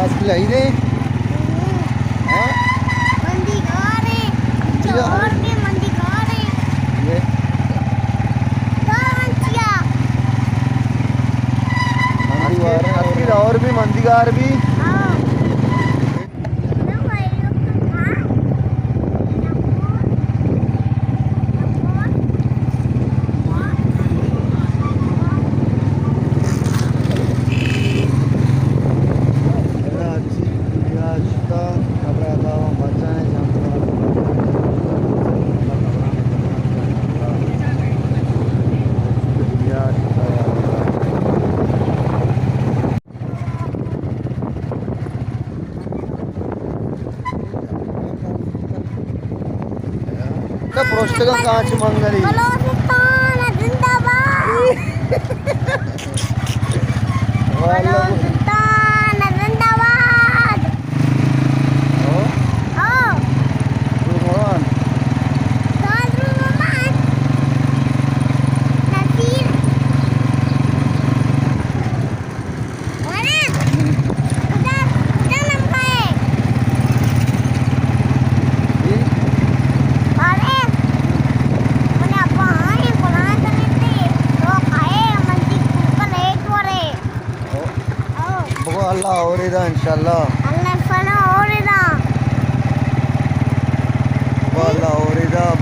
آس بلائی دے۔ ہاں؟ مندی گارے۔ اور بھی مندی گارے۔ یہ۔ تو منچیا۔ مندی گار ہے۔ اکی اور بھی مندی گار بھی۔ ہاں۔ تو پروشتگاں کاچ منگری۔ بلوچستان زندہ باد۔ واللہ۔ بلوچستان زندہ باد۔ ہو؟ ہو۔ تو روان۔ تو روان۔ نصیر۔ بگو اللہ اوری دا انشاءاللہ۔ اللہ فنا اوری دا۔ بگو اللہ اوری دا،